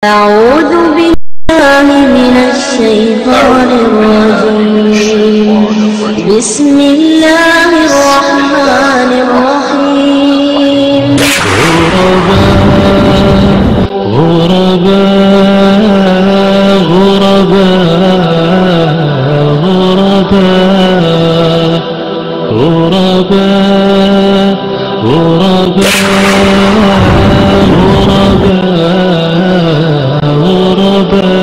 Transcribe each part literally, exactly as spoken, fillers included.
أعوذ بالله من الشيطان الرجيم. بسم الله الرحمن الرحيم. غرباء، غرباء، غرباء، غرباء. غرباء، غرباء، غرباء، غرباء.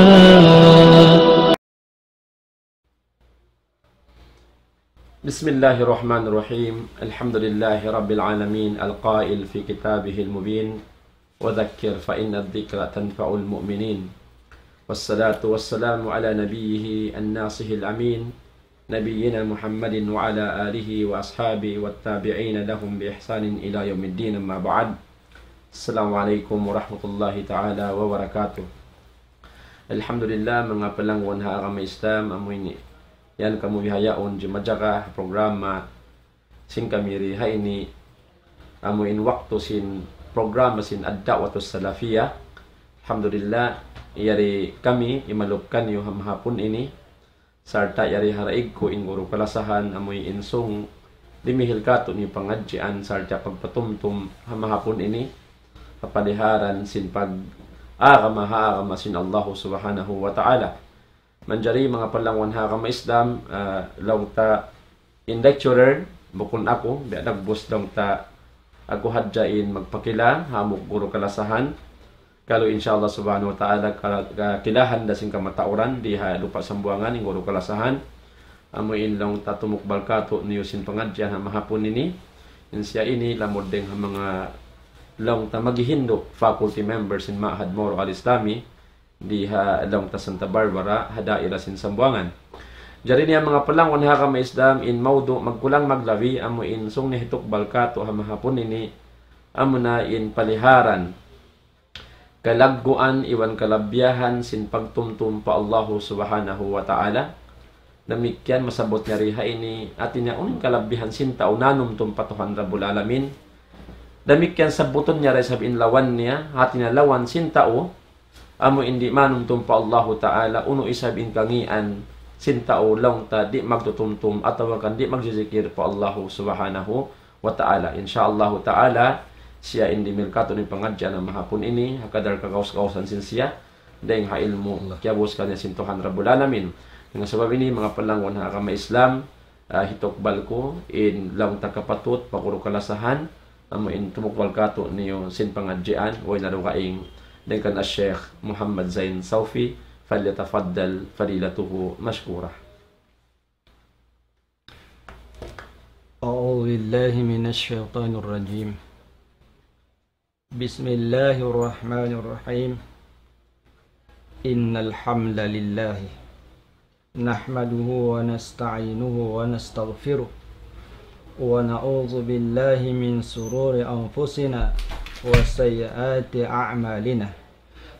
بسم الله الرحمن الرحيم. الحمد لله رب العالمين، القائل في كتابه المبين: وذكر فإن الذكرى تنفع المؤمنين. والصلاة والسلام على نبيه الناصح الأمين، نبينا محمد وعلى آله وأصحابه والتابعين لهم بإحسان إلى يوم الدين، أما بعد. السلام عليكم ورحمة الله تعالى وبركاته. Alhamdulillah, manga palangwan ha agama Islam, amu ini yan kamu bihaun jimajaka programa sin kami ri ha ini, amu in waktu sin programa sin Ad-Da'watus Salafiyah. Alhamdulillah, yari kami imalup kaniyu ha mahapun ini, sarta' yari ha raig ku in guru kalasahan, amu in sung dimihil katu' niyu pangadjian sarta' pagpatumtum ha mahapun ini, ha paliharan sin pag-agama ha agama sin Allahu Subhanahu wa Ta'ala. Manjari manga palangwan ha agama Islam, ah, laung ta in lecturer, bukun aku, biya' dagbus laung ta aku hadja in magpakila, hambuuk guru kalasahan. Kalu insya Allah Subhanahu wa Ta'ala, ka-, kakilahan da sin kamatauran di ha lupa' Sambuwangan, in guru kalasahan. Amu in laung ta tumukbal katu' niyu sin pangadjian ha mahapun ini. In siya ini lamud dayng ha manga laung ta maghihindu', faculty member sin Ma'had Moro Al-Islami, di ha laung ta Santa Barbara, ha daira sin Sambuwangan. Jari niya manga palangwan ha agama Islam, in maudu' magkulang maglabi, amu in sung nihitukbal katu' ha mahapun ini, amu na in paliharan, kalagguan iban kalabihan sin pagtumtum pa Allahu Subhanahu wa Ta'ala. Damikkiyan masabbut niya ri ha ini, hati niya unu in kalabihan sin tau nanumtum pa Tuhan Rabbul Alamin. Damikkiyan sabbutun niya ri isab in lawan niya, hati niya lawan sin tau, amu in di' manumtum pa Allahu Ta'ala, unu isab in kangīan sin tau laung ta di' magtutumtum atawa kan di' magjijikir pa Allahu Subhanahu wa Ta'ala. Insya Allahu Ta'ala, siya in dimihil katu' niyu pangadjian ha mahapun ini, ha kadar kagaus-gausan sin siya, dayng ha ilmu', Allah, kiyabus kaniya sin Tuhan Rabbul Alamin. Dayn ha sabab ini, manga palangwan ha agama Islam, ah, hitukbal ku in laung ta kapatut pa guru kalasahan, amu in tumukbal katu' niyu sin pangadjian, way na dugaing, dayn kan Al-Sheikh Muhammad Zain Saufi, فليتفضل فضيلته مشكورا. أعوذ بالله من الشيطان الرجيم. بسم الله الرحمن الرحيم. إن الحمد لله نحمده ونستعينه ونستغفره، ونعوذ بالله من شرور أنفسنا وسيئات أعمالنا.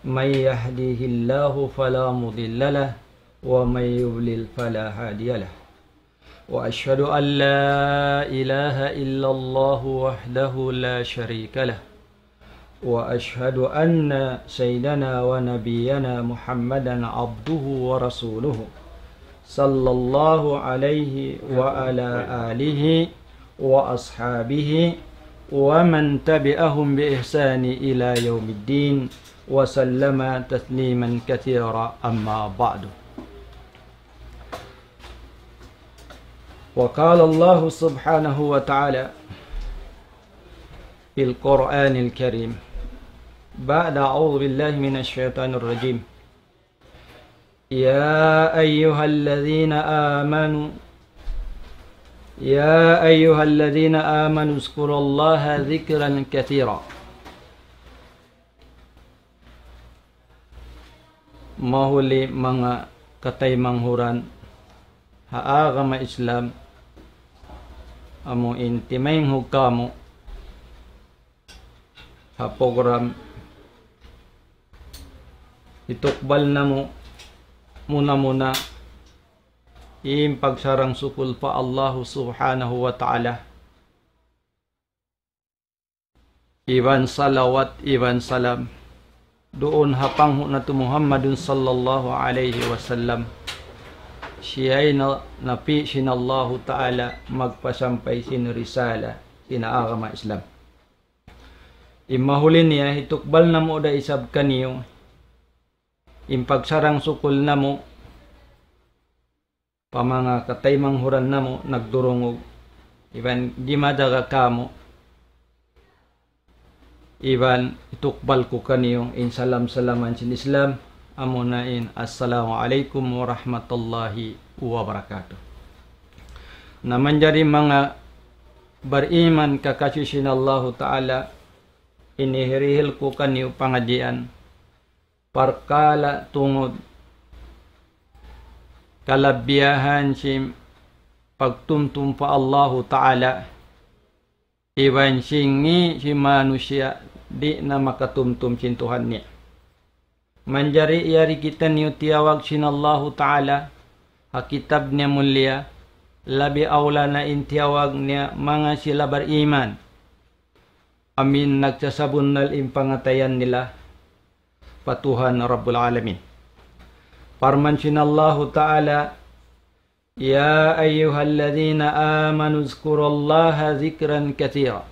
من يهده الله فلا مضل له، ومن يضلل فلا هادي له. وأشهد أن لا إله إلا الله وحده لا شريك له، وأشهد أن سيدنا ونبينا محمدا عبده ورسوله، صلى الله عليه وعلى آله وأصحابه ومن تبعهم بإحسان إلى يوم الدين، وسلم تسليما كثيرا، أما بعد. وقال الله سبحانه وتعالى في القرآن الكريم بعد أعوذ بالله من الشيطان الرجيم: يا أيها الذين آمنوا، يا أيها الذين آمنوا اذكروا الله ذكرا كثيرا. Mahuli manga kataymanghuran ha agama Islam, amu in timaynghug kamu ha program hitukbal namu' muna-muna in pagsarang-sukul pa Allahu Subhanahu wa Ta'ala. Iban salawat, iban salam duun ha panghu' natu' Muhammadun sallallahu alayhi wasallam. Siya in napi' sin Allahu Ta'ala magpasampay sin risala sin agama Islam. In mahuli niya, hitukbal namu' da isab kaniyu in pagsarang-sukul namu' pa manga kataymanghuran namu' nagdurungug, iban dimadaga kamu', iban hitukbal ku kaniyu in salam-salaman sin Islam, amuna in Assalamu alaykum warahmatullahi wabarakatuh. Na manjari manga bariman kakasi sin Allahu Ta'ala, in hirihil ku kaniyu pangadjian, parkala' tungud kalabbiyahan sin pagtumtum pa Allahu Ta'ala, iban sin ngi' sin manusiya' di' na makatumtum sin Tuhan niya. Manjari yari kitaniyu tiyawag sin Allahu Ta'ala ha kitab niya mulia, labi awla na in tiyawag niya manga sila bariman. Amin nagsasabunnal in pangatayan nila pa Tuhan Rabbul Alamin. Parman sin Allahu Ta'ala, يا أيها الذين آمنوا اذكروا الله ذكرا كثيرا.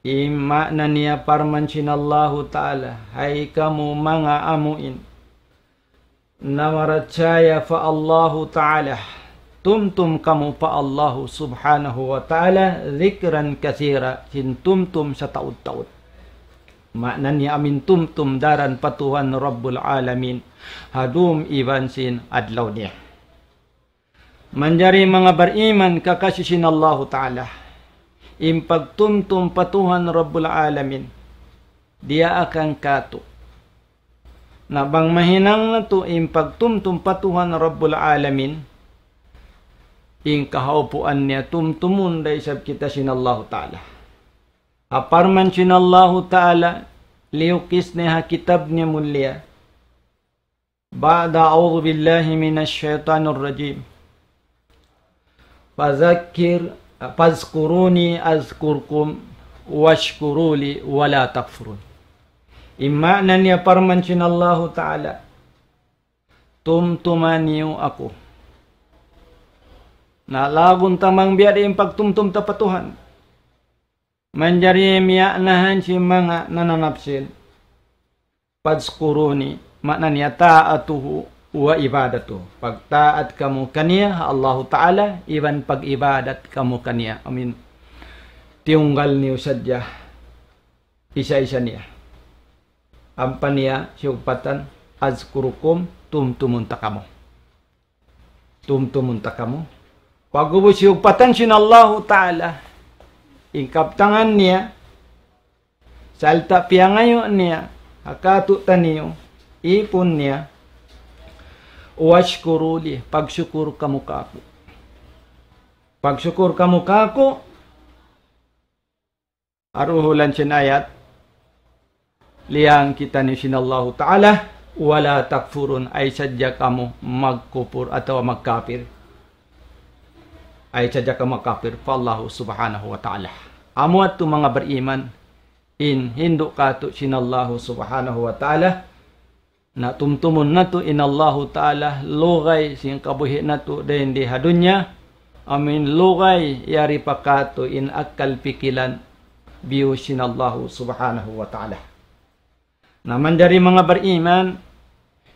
In maana niya parman sin Allahu Ta'ala, hay kamu manga amuin namarachaya pa Allahu Ta'ala, tumtum kamu pa Allahu Subhanahu wa Ta'ala, ذكرا كثيرا, sin tumtum sataud-taud. Maana niya amin tumtum daran pa Tuhan Rabbul Alamin, ha dum iban sin adlaw niya. Manjari manga bariman kakasi sin Allahu Ta'ala, in pagtumtum pa Tuhan Rabbul Alamin, diyaakan katu'. Na bang mahinang natu' in pagtumtum pa Tuhan Rabbul Alamin, in kahaupuan niya tumtumun da isab kita sin Allahu Ta'ala. Ha parman sin Allahu Ta'ala, liyukis niya ha kitab niya mulia, بعد أعوذ بالله من الشيطان الرجيم. فذكر، فاذكروني أذكركم واشكروا لي ولا تكفرون. In maana niya parman sin Allahu Ta'ala, tumtuma niyu aku. Na laung ta bang biya' diin pagtumtum ta pa Tuhan. Manjari miyaanahan sin manga nananapsil. فاذكروني, maana niya طاعته وعبادته. Pagtaat kamu kaniya, ha Allahu Ta'ala, iban pag-ibadat kamu kaniya. Amin. Tiyunggal niyu sadja, isa-isa niya. Ampa niya siyugpatan, أذكركم, tumtumun ta kamu. Tumtumun ta kamu. Pag'ubus siyugpatan sin Allahu Ta'ala, in kabtangan niya, sarta' piyangayu' niya ha katu'taniyu, ipun niya, واشكروا لي, pagsukur kamu kāku'. Pagsukur kamu kāku', ha duhulan sin ayat, liyang kitaniyu sin Allahu Ta'ala, ولا تكفرون, ayaw sadja kamu magkupur atawa magkapir. Ayaw sadja kamu magkapir pa Allahu Subhanahu wa Ta'ala. Amu yadtu manga bariman, in hindu' katu' sin Allahu Subhanahu wa Ta'ala, na tumtumun natu' in Allahu Ta'ala, lugay sin kabuhi' natu' dayn di ha dunya, amin lugay yari pa katu' in akkal pikilan biyu sin Allahu Subhanahu wa Ta'ala. Na manjari manga bariman,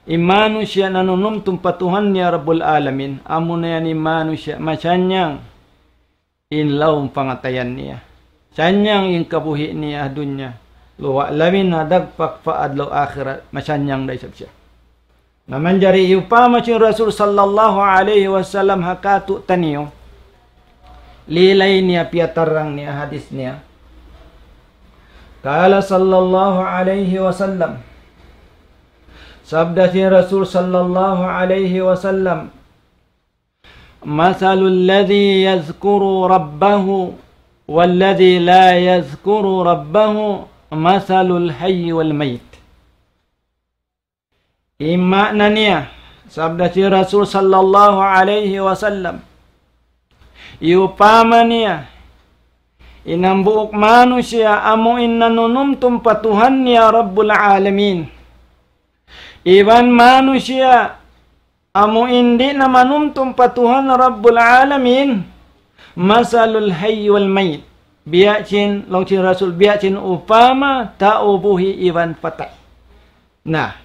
in manusiya' nanunumtum pa Tuhan niya Rabbul Alamin, amuna yan in manusiya' masannyang in lawm pangatayan niya. Sannyang in kabuhi' niya ha dunya. Luwa' labi na dagpak pa adlaw akhirat, masannyang da isab siya. Na manjari iyupama sin Rasul sallallahu alayhi wasallam ha katu'taniyu. Lilay niya piyatarrang niya hadis niya. قال صلى الله عليه وسلم. Sabda sin Rasul sallallahu alayhi wasallam, مثل الذي يذكر ربه والذي لا يذكر ربه مثل الحي والميت. In maana niya, sabda sin Rasul sallallahu alayhi wasallam, iyupama niya In hambuuk manusiya' amu in nanunumtum pa Tuhan niya Rabbul Alamin. Iban manusiya' amu in di' na manumtum pa Tuhan Rabbul Alamin. مثل الحي والميت. Biya' sin, laung sin Rasul, biya' sin upama tau buhi' iban patay. Na,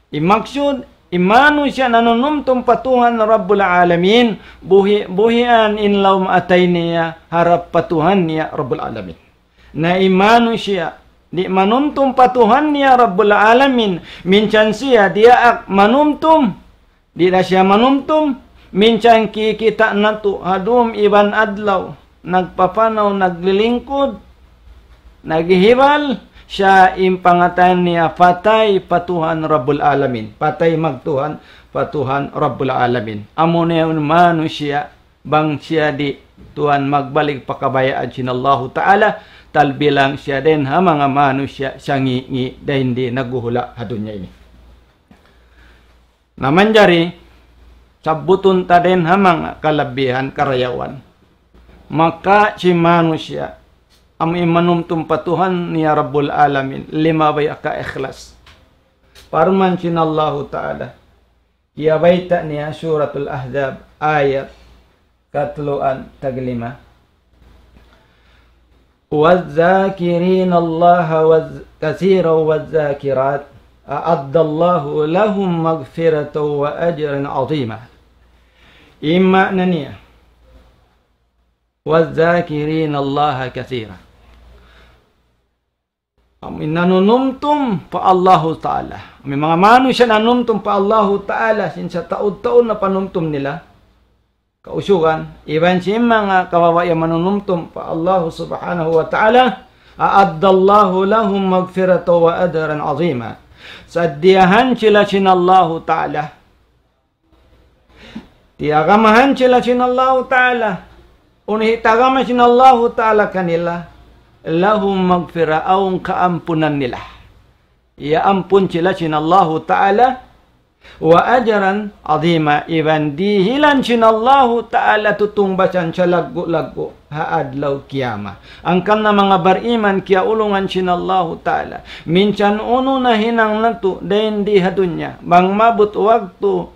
in maksud, in manusiya' nanunumtum pa Tuhan Rabbul Alamin, buhi'-buhian in lawm atay niya harap pa Tuhan niya Rabbul Alamin. Na in manusiya', di' manumtum pa Tuhan niya Rabbul Alamin, minsan siya diyaak manumtum, di' da siya manumtum, minsan kikita' natu' ha dum iban adlaw, nagpapanaw, naglilingkud, naghihibal, siya in pangatayan niya patay pa Tuhan Rabbul Alamin. Patay magtuhan pa Tuhan Rabbul Alamin. Amu na yan manusiya', bang siya di' tuwan magbalik pa kabayaan sin Allahu Ta'ala, talbilang siya dayn ha manga manusiya' sangi'-ngi' dayn di' naghuhula' ha dunya ini. Na manjari, sabbutun ta dayn ha manga kalabihan karayawan. Maka sin manusiya', amu in manumtum pa Tuhan niya Rabbul Alamin, limabay ha kaikhlas. Parman sin Allahu Ta'ala. Iyabayta' niya Suratul Ahzab, ayat katluan taglima. والذاكرين الله وز-، كثيرا والذاكرات أعد الله لهم مغفرة وأجرا عظيما. In maana niya, والذاكرين الله كثيرا. Amu in nanunumtum pa Allahu Ta'ala. Amu in manga manusiya' nanumtum pa Allahu Ta'ala, sin sataud-taud na panumtum nila. Kausugan, iban sin manga kababaihan manunumtum pa Allahu Subhanahu wa Ta'ala, أعد الله لهم مغفرة وأجرا عظيما. Sadiyahan sila sin Allahu Ta'ala. Tiyagamahan sila sin Allahu Ta'ala. Unu in tiyagama sin Allahu Ta'ala kanila, لهم مغفرة, awn kaampunan nila. Iyaampun sila sin Allahu Ta'ala, وأجرا عظيما, iban dihilan sin Allahu Ta'ala tutungbasan salaggu'-laggu' ha adlaw kiyamat. Hangkan na manga bariman kiyaulungan sin Allahu Ta'ala. Minsan unu na hinang natu' dayn di ha dunya. Bang maabut waktu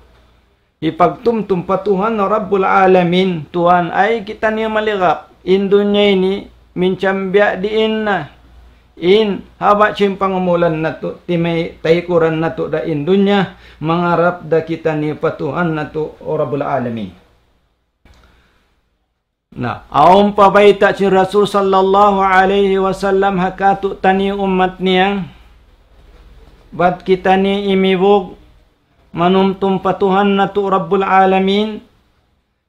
hipagtumtum pa Tuhan Rabbul Alamin, Tuhan, ayaw kitaniyu maligap. In dunya ini, minsan biya' diin na. In, haba' sin pangumulan natu', timay-, taykuran natu' da in dunya, mangarap da kitaniyu pa Tuhan natu', Rabbul Alamin. Na, awn pa bayta' sin Rasul sallallahu alayhi wasallam ha kātu'niyu ummat niya, bat kitaniyu imibug, manumtum pa Tuhan natu' Rabbul Alamin.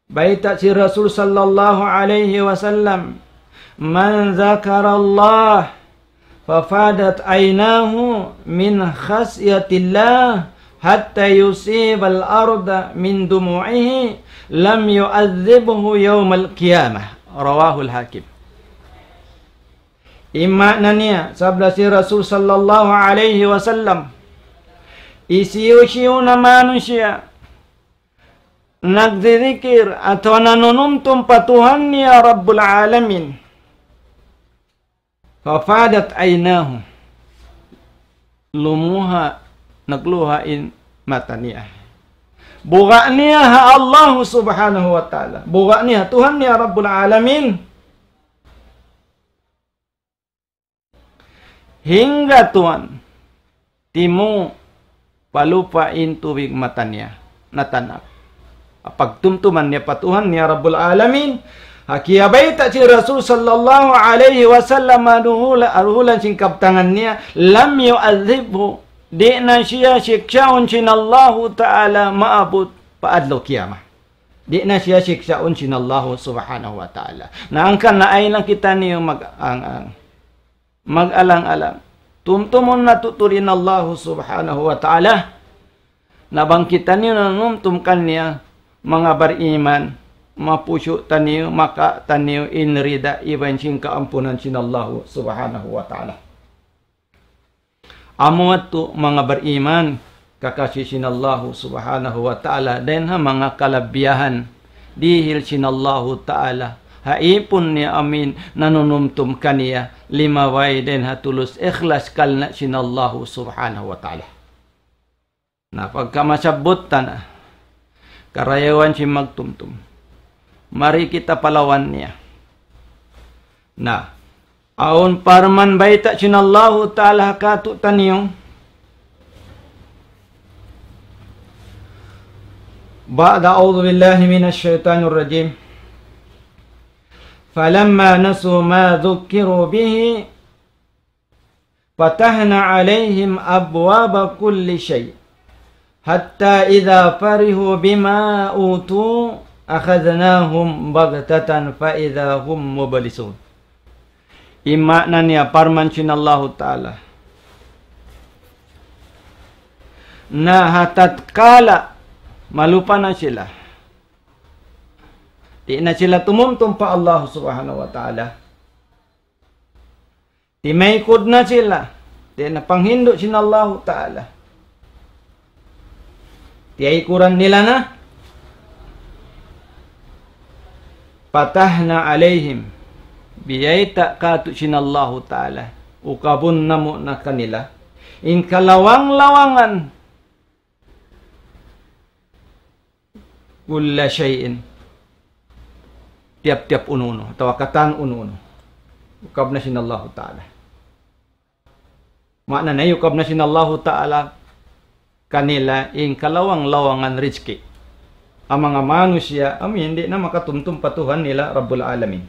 Bayta' sin Rasul sallallahu alayhi wasallam, من ذكر الله ففاضت عيناه من خشية الله حتى يصيب الأرض من دموعه لم يعذبه يوم القيامة. رواه الحاكم. In maana niya, sabda sin Rasul sallallahu alayhi wasallam, hisiyu-siyu na manusiya' nagdidikir atawa nanunumtum pa Tuhan niya Rabbul Alamin. ففاضت عيناه. Lumuha, nagluha in mata niya. Buga' niya ha Allah Subhanahu wa Ta'ala. Buga' niya Tuhan niya Rabbul Alamin. Hangga tuwan, timu' pa lupa' in tubig mata niya, natanap. Pagtumtuman niya pa Tuhan niya Rabbul Alamin, ha kiyabayta' sin Rasul sallallahu alayhi wasallam, duhula-, duhulan sin kabtangan niya, لم يعذبه, di' na siya siksaun sin Allahu Ta'ala maabut pa adlaw kiyamat. Di' na siya siksaun sin Allahu Subhanahu wa Ta'ala. Na hangkan na ayaw na kitaniyu mag-ang-ang. Mag-alang-alang. Tumtumun natu' tuud in Allahu Subhanahu wa Ta'ala. Na bang kitaniyu nanumtum kaniya, manga bariman, mapusu' taniyu, maka taniyu in rida iban sin kaampunan sin Allahu Subhanahu wa Ta'ala. Amu yadtu manga bariman, kakasi sin Allahu Subhanahu wa Ta'ala, dayn ha manga kalabihan, dihil sin Allahu Ta'ala, ha ipun niya amuin nanunumtum kaniya, limabay dayn ha tulus ikhlas karna' sin Allahu Subhanahu wa Ta'ala. Na pagka masabbut ta na, karayawan sin magtumtum. Mari kita pa lawan niya. Na, awn parman bayta' sin Allahu Ta'ala ha katu'taniyu. بعد أعوذ بالله من الشيطان الرجيم. فلما نسوا ما ذكروا به فتحنا عليهم أبواب كل شيء حتى إذا فرحوا بما أوتوا أخذناهم بغتة فإذا هم مبلسون. In maana niya parman sin Allahu Ta'ala. Na ha tatkala malupa na sila. Di' na sila tumumtum pa Allah Subhanahu wa Ta'ala. Timaykud na sila. Di' na panghindu' sin Allahu Ta'ala. Tiyaykuran nila na. فتحنا عليهم. Biyayta' katu' sin Allahu Ta'ala. Ukabun namu' na kanila. In kalawang-lawangan. كل شيء. Tiyap-tiyap unu-unu. Atawa katan unu-unu. Ukab na sin Allahu Ta'ala. Maana niya ukab na sin Allahu Ta'ala kanila in kalawang-lawangan rizki. Amu in manga manusiya', amu in di' na makatumtum pa Tuhan nila Rabbul Alamin.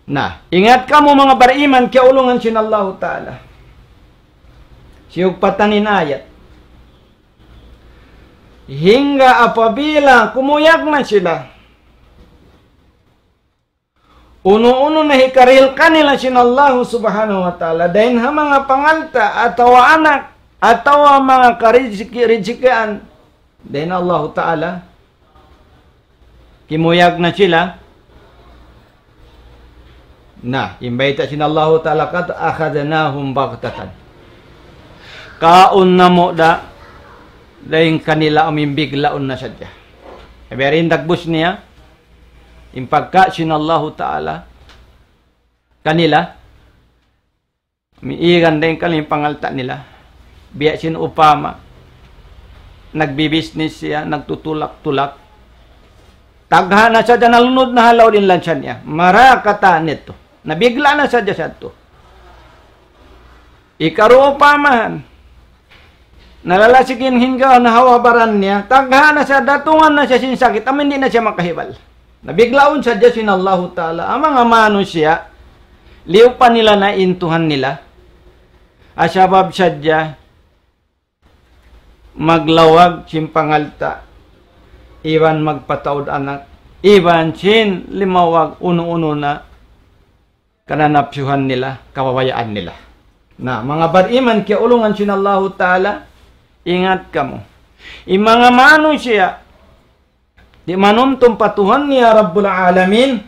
Na, ingat kamu manga bariman, kiyaulungan sin Allahu Ta'ala. Siyugpatan in ayat. Hangga apabila kumuyag na sila. Unu-unu na hikarihil kanila sin Allahu Subhanahu wa Ta'ala, dayn ha manga pangalta', atawa anak, atawa manga kariziki-, rizikian, dayn ha Allahu Ta'ala, kimuyag na sila. Na, in bayta' sin Allahu Ta'ala katu', أخذناهم بغتة. Kaun namu' da, dayn kanila amu in biglaun na sadja. Biya' diin dagbus niya, in pagka sin Allahu Ta'ala kanila, miigan dayn kanila in pangalta' nila. Biya' sin upama, nagbibisnis siya, nagtutulak-tulak. Tagha' na sadja nalunud na ha laud in lansa niya. Mara katan niya tu. Nabigla na sadja siya tu. Ikaruwa upamahan. Nalalasig in hinggaw, nahawa baran niya. Tagha' na siya, datungan na siya sin sakit, amu in di' na siya makahibal. Nabiglaun sadja sin Allahu Ta'ala. In manga manusiya', liyupa nila na in Tuhan nila. Ha sabab sadja, maglawag sin pangalta', iban magpataud anak, iban sin limawag unu-unu na kananapsuhan nila, kababayaan nila. Na, manga bariman, kiyaulungan sin Allahu Ta'ala, ingat kamu. In manga manusiya', di' manumtum pa Tuhan niya Rabbul Alamin,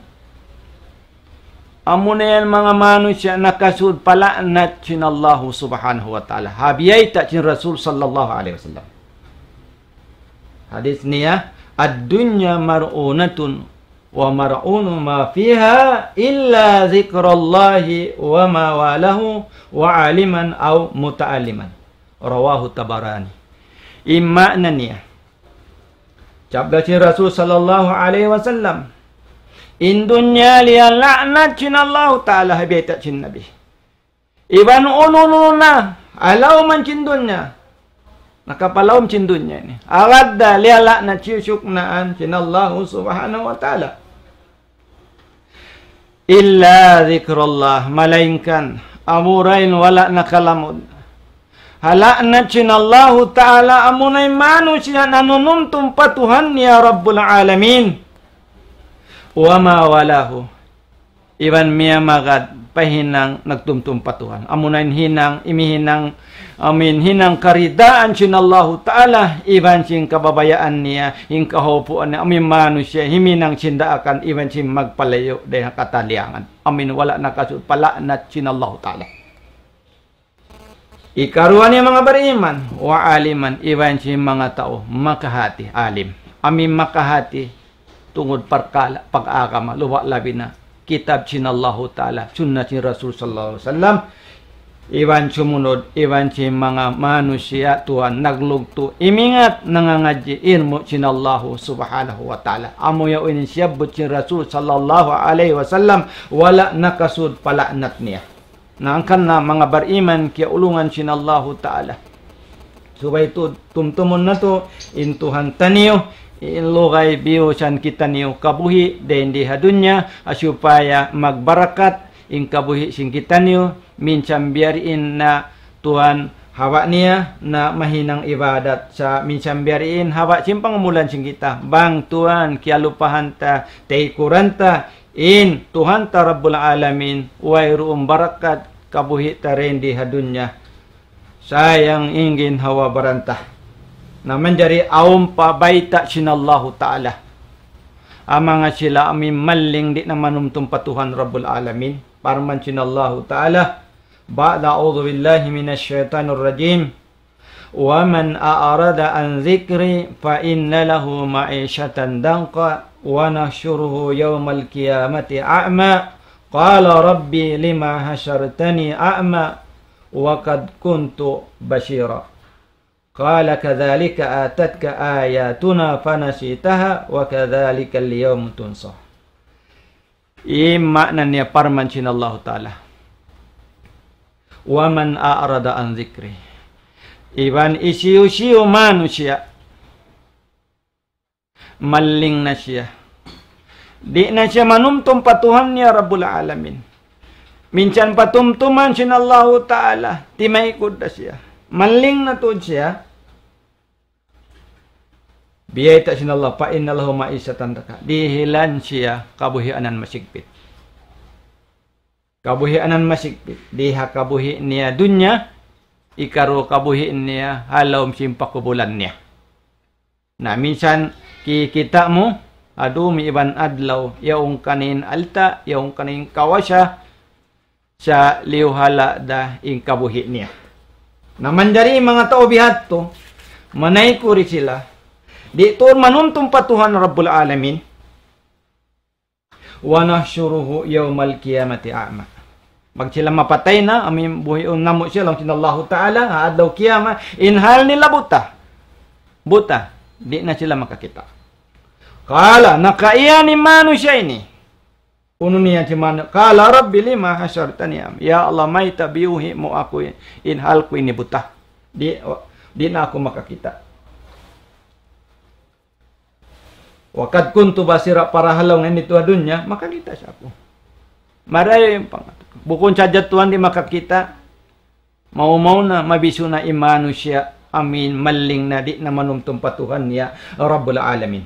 amuna yan manga manusiya' nakasud pa la'nat sin Allahu Subhanahu wa Ta'ala. Ha biyayta' sin Rasul sallallahu alayhi wasallam. Hadis niya, الدنيا ملعونة وملعون ما فيها إلا ذكر الله وما والاه وعالما أو متعلما. رواه الطبراني. In maana niya, sabda sin Rasul sallallahu alayhi wasallam, in dunya liyala'nat sin Allahu Ta'ala, ha biyayta' sin Nabi. Iban unu-unu na, ha lawm sin dunya. Nakapalawm sin dunya ini. Agad da liyala'nat, siyusuknaan sin Allahu Subhanahu wa Ta'ala. إلا ذكر الله, malaingkan amura in wala' nakalamud ha la'nat sin Allahu Ta'ala, amuna in manusiya' nanunumtum pa Tuhan niya Rabbul Alamin. وما والاه. Iban miyamagad pa hinang nagtumtum pa Tuhan. Amuna in hinang, imihinang, amu in hinang karidaan sin Allahu Ta'ala, iban sin kababayaan niya, in kahaupuan niya, amu in manusiya', himinang sin daakan, iban sin magpalayu' dayn ha kataliyangan. Amu in wala' nakasud pa la'nat sin Allahu Ta'ala. Ikaruwa niya manga bariman, وعالما, iban sin manga tau makahati, alim. Amu in makahati, tungud parkala' pag-agama, luba' labi na kitab sin Allahu Ta'ala, sunnat sin Rasul sallallahu alayhi wasallam, iban sumunud, iban sin manga manusiya' tuwan naglugtu', imingat nangangadji' ilmu' sin Allahu Subhanahu wa Ta'ala. Amu yaun in siyabbut sin Rasul sallallahu alayhi wasallam, wala' nakasud pa la'nat niya. Na hangkan na manga bariman kiyaulungan sin Allahu Ta'ala. Subay tuud tumtumun natu', in Tuhan taniyu, in lugay biyusan kitaniyu kabuhi' dayn di ha dunya, ha supaya magbarakat in kabuhi' sin kitaniyu, minsan biya' diin na tuwan hawa niya, na mahinang ibadat sa minsan biya' diin hawa sin pangumulan sin kita. Bang tuwan kiyalupahan ta, taykuran ta, in Tuhan ta Rabbul Alamin, wayruun barakat kabuhi' ta dayn di ha dunya. Sayang in ginhawa-baran ta. Na manjari awn pa bayta' sin Allahu Ta'ala. Amuna sila amu in malling di' na manumtum pa Tuhan Rabbul Alamin. Parman sin Allahu Ta'ala, بعد أعوذ بالله من الشيطان الرجيم. ومن أعرض عن ذكري فإن له معيشة ضنكا ونحشره يوم القيامة أعمى قال رب لم حشرتني أعمى وقد كنت بصيرا قال كذلك أتتك آياتنا فنسيتها وكذلك اليوم تنسى. In maana niya parman sin Allahu Ta'ala, ومن أعرض عن ذكري. Iban hisiyu-siyu manusiya', malling na siya. Di' na siya manumtum pa Tuhan niya Rabbul Alamin. Minsan patumtuman sin Allahu Ta'ala, timaykud da siya. Malling na tuud siya. Biyayta' sin Allah, فإن له معيشة ضنكا. Dihilan siya kabuhianan masigpit. Kabuhianan masigpit. Di ha kabuhi' niya dunya, ikaruwa kabuhi' niya ha lawm sin pakubulan niya. Na minsan kikita' mu, adu, mi iban adlaw, yaun kaniya in alta', yaun kaniya in kawasa, sa' liyuhala' da in kabuhi' niya. Na manjari manga tau bihadtu, manaykud sila, di' tuud manumtum pa Tuhan Rabbul Alamin. ونحشره يوم القيامة أعمى. Bang sila mapatay na, amu in buhiun namu' sila, laung sin Allahu Ta'ala, ha adlaw kiyamat, in hal nila buta. Buta, di' na sila makakita'. قال, nakaiyan in manusiya' ini. Unu niya in manu-, قال رب لم حشرتني أعمى. Ya Allah, mayta' biyuhi' mu aku in, in hal ku ini buta. Di', di' na aku makakita'. وقد كنت بصيرا, parahal laung niya ini tuud ha dunya, makakita' siya aku. Marayaw in pangatayan. Bukun sadja tuwan di' makakita', mawn-mawn na, mabisu na in manusiya', amu in malling na di' na manumtum pa Tuhan niya Rabbul Alamin.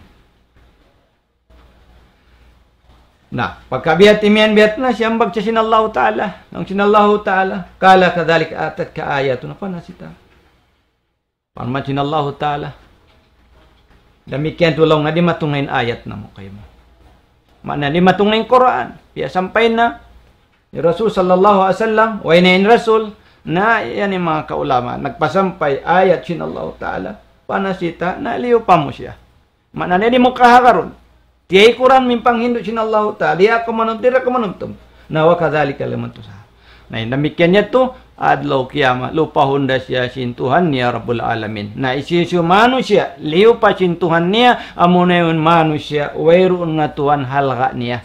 Na, pagka biya' ha yan, biya' ha yan na, siyambag siya sin Allahu Ta'ala. Laung sin Allahu Ta'ala, قال كذلك أتتك آياتنا فنسيتها. Parman sin Allahu Ta'ala, damikkiyan tuud laung niya, dimatung na in ayat namu' kaymu. Maana, dimatung na in Qur'an. Piyasampay na in Rasul sallallahu alayhi wasallam, way na in Rasul, na yan in manga kaulamaan, nagpasampay ayat sin Allahu Ta'ala, فنسيتها, na liyupa mu siya. Maana niya di' mu kahagarun. Tiyaykuran mu in panghindu' sin Allahu Ta'ala. Di' aku manum-, di' aku manumtum. Na وكذلك اليوم تنسى. Na in damikkiyan niya tu, adlaw kiyamat, lupahun da siya sin Tuhan niya Rabbul Alamin. Na hisiyu-siyu manusiya', liyupa sin Tuhan niya, amuna in manusiya', wayruun na tuud halga' niya.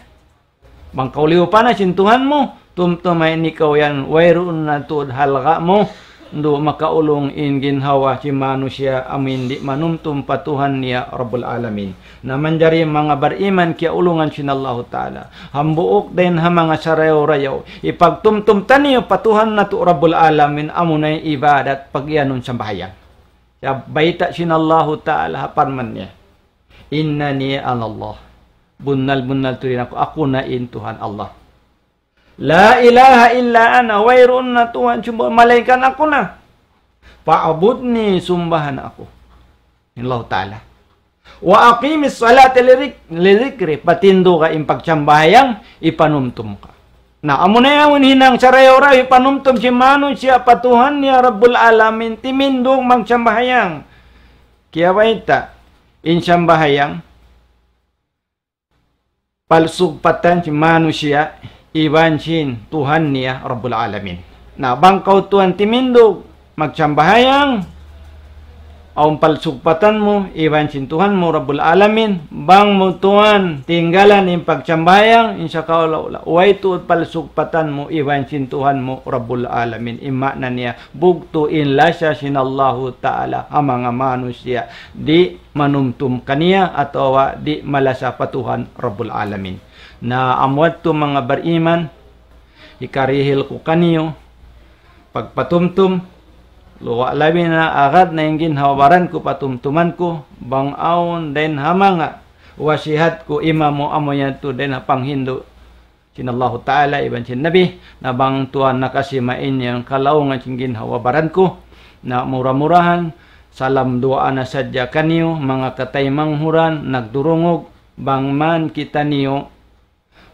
Bang kaw liyupa na sin Tuhan mu, tumtuma in ikaw yan, wayruun na tuud halga' mu, du makaulung in ginhawa sin manusiya' amu in di' manumtum pa Tuhan niya Rabbul Alamin. Na manjari manga bariman kiyaulungan sin Allahu Ta'ala. Hambuuk dayn ha manga sarayaw-rayaw, hipagtumtum taniyu pa Tuhan natu' Rabbul Alamin, amuna in ibadat, pag-iyanun sambahayang. Sa' bayta' sin Allahu Ta'ala ha parman niya. إنني أنا الله. Bunnal-bunnal tuud in aku, aku na in Tuhan Allah. لا إله إلا أنا, wayruun na Tuhan sumbahan malaingkan aku na. فاعبدني, sumbaha na aku. In Allahu Ta'ala. وأقم الصلاة لذك-, لذكري, patinduga in pagsambahayang, ipanumtum ka. Na, amuna yaun hinang sarayaw-rayaw, ipanumtum sin manusiya' pa Tuhan niya Rabbul Alamin, timindug magsambahayang. Kiyabayta', in sambahayang, palsugpatan sin manusiya' iban sin Tuhan niya Rabbul Alamin. Na bang kaw tuwan timindug magsambahayang, awn palsugpatan mu iban sin Tuhan mu Rabbul Alamin. Bang mu tuwan tinggalan in pagsambahayang, insya Allah, way tuud palsugpatan mu iban sin Tuhan mu Rabbul Alamin. In maana niya, bugtu' in lasa sin Allahu Ta'ala ha manga manusiya' di' manumtum kaniya atawa di' malasa pa Tuhan Rabbul Alamin. Na amu yadtu manga bariman, hikarihil ku kaniyu pagpatumtum, luwa' labi na agad na in ginhawa baran ku patumtuman ku, bang awn dayn ha manga wasihat ku imamu amu yadtu dayn ha panghindu' sin Allahu Ta'ala iban sin Nabi, na bang tuwan nakasima' in yan kalaungan sin ginhawa baran ku, na mura-murahan, salam duwaa na sadja kaniyu, manga kataymanghuran, nagdurungug, bang man kitaniyu,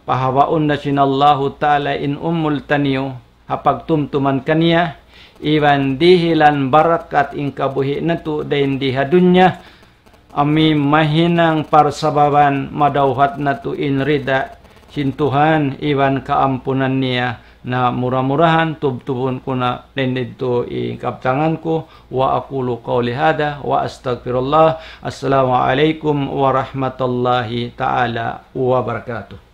pahawaun na sin Allahu Ta'ala in umul taniyu, ha pagtumtuman kaniya, iban dihilan barakat in kabuhi' natu' dayn di ha dunya, amu in mahinang parsababan madawhat natu' in rida sin Tuhan iban kaampunan niya. Na mura-murahan tubtubun ku na dayn didtu in kabtangan ku. وأقول قولي هذا وأستغفر الله. السلام عليكم ورحمة الله تعالى وبركاته.